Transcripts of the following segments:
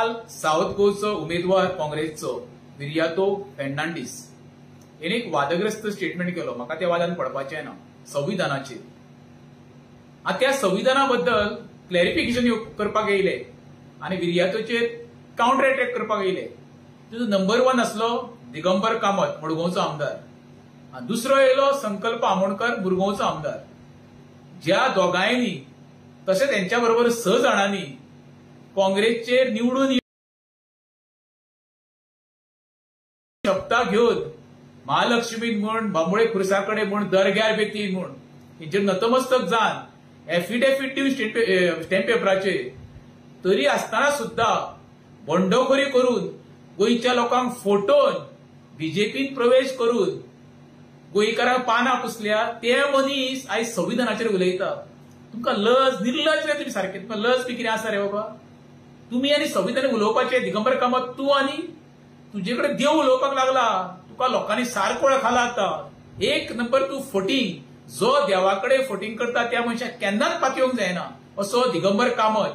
काल सावथ गोवचो उमेदवार काँग्रेसचो विरियातो फेर्नांडीस हेणे एक वादग्रस्त स्टेटमेंट केलो. म्हाका त्या वादान पडपाचें ना. संविधानाचेर आतां त्या संविधाना बद्दल क्लॅरिफिकेशन करपाक येयले आनी विरियातोचेर कावंटर अटॅक करपाक येयले. तितूंत नंबर 1 आसलो दिगंबर कामत, मडगांवचो आमदार, आनी दुसरो येयलो संकल्प आमोणकर, मुरगांवचो आमदार. ज्या दोगांयनी तशें तेंच्या बरोबर 6 जाणांनी काँग्रेसचेर निवडून शपथा घेवन महालक्ष्मी म्हूण, बांबोळे खुर्सा कडेन म्हूण, दर्ग्यार बेती म्हूण हेंचेर नतमस्तक जावन एफिडेवीट दिवन स्टॅम्प पेपराचेर तरी आसतना सुद्दां बंडखोरी करून गोंयच्या लोकांक फोटोवन बीजेपीन प्रवेश करून गोंयकारांक पानां पुसल्या ते मनीस आयज संविधानाचेर उलयता. तुमकां लज, निर्लज रे तुमी सारके. तुमकां लज बी कितें आसा रे बाबा? तुमी आनी संविधान उलोवपाचें. दिगंबर कामत, तूं आनी तुजे कडेन देव उलोवपाक लागला. तुका लोकांनी सारको वळखला आतां. एक नंबर तूं फोटींग. जो देवा कडेन फोटींग करता त्या मनशाक केन्नाच पातयेवंक जायना असो दिगंबर कामत.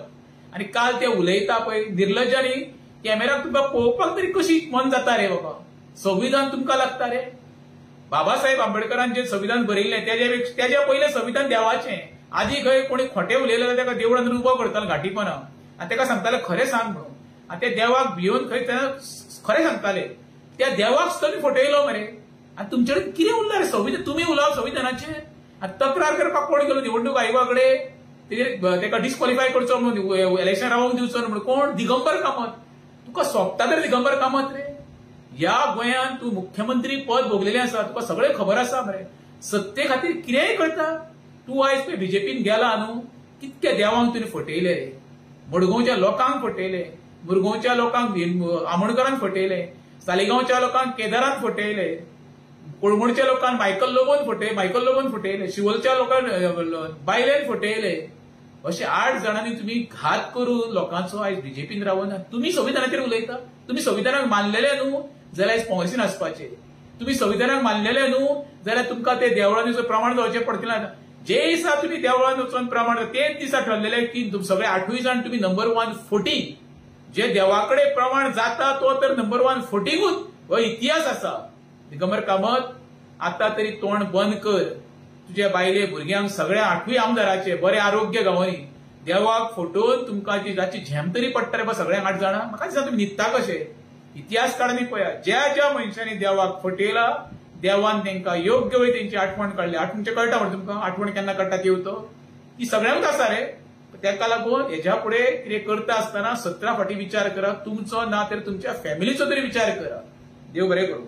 आनी काल ते उलयता पळय निर्लजांनी कॅमेराक तुमकां पळोवपाक तरी कशी मन जाता रे बाबा? संविधान तुमकां लागता रे? बाबासाहेब आंबेडकरान जें संविधान बरयल्लें तेज्या पयलें संविधान देवाचें. आदी खंय कोणी खोटें उलयलें जाल्यार ताका देवळान उबो करतालो घाटीपणां आनी ताका सांगताले खरें सांग म्हणून. आनी त्या देवाक भियोवन खंय खरें सांगताले. त्या देवाक सुद्दां तुमी फटयलो मरे. आनी तुमचे कडेन कितें उरला रे संविधान? तुमी उलोवप संविधानाचेर. आनी तक्रार करपाक कोण गेलो निवडणूक आयोगा कडेन? तेका डिस्क्वॉलिफाय करचो म्हणून, इलेक्शन रावोंक दिवचो म्हणून. कोण? दिगंबर कामत. तुका सोंपता तर दिगंबर कामत रे. ह्या गोंयांत तूं मुख्यमंत्री पद भोगलेलें आसा, तुका सगळें खबर आसा मरे. सत्ते खातीर कितेंय करता तूं. आयज पळय बीजेपीन गेला न्हू, कितक्या देवांक तुवें फटयले रे. मडगांवच्या लोकांक फटयले, मुरगांवच्या लोकांक आमोणकरान फटयले, सालिगांवच्या लोकांक केदारान फटयले, कोळंगूटच्या लोकांक मायकल लोबोन फटयले, शिवोलच्या लोकांक बायलेन फटयले. अशे 8 जाणांनी तुमी घात करून लोकांचो आयज बीजेपीन रावन तुमी संविधानाचेर उलयता. तुमी संविधानाक मानलेले न्हू जाल्यार आयज काँग्रेसीन आसपाचे. तुमी संविधानाक मानलेले न्हू जाल्यार तुमकां ते देवळांनी प्रमाण जावचें पडटलें ना. जे दिसा तुमी देवळान वचून प्रमाण तेच दिसा ठरलेले की सगळे 8 जाण तुमी नंबर 1 फोटींग. जे देवा कडेन प्रमाण जाता तो तर नंबर 1 फोटींगूच. हो इतिहास आसा. दिगंबर कामत, आतां तरी तोंड बंद कर. तुज्या बायले भुरग्यांक सगळ्या 8 आमदाराचे बरें आरोग्य गावनी. देवाक फोटोवन तुमकां जाची झेम तरी पडटा रे सगळ्यांक 8 जाणां. म्हाका दिसता तुमी न्हिदता कशे. इतिहास काडून पळया. ज्या ज्या मनशांनी देवाक फटयला देवान तांकां योग्य वेळ तेंची आठवण काडली. आठवणचें कळटा म्हणून तुमकां आठवण केन्ना काडटा ती तो ती सगळ्यांकूच आसा रे. ताका लागून हेज्या फुडें कितें करता आसतना 17 फाटीं विचार करा. तुमचो ना तर तुमच्या फॅमिलीचो तरी विचार करा. देव बरें करूं.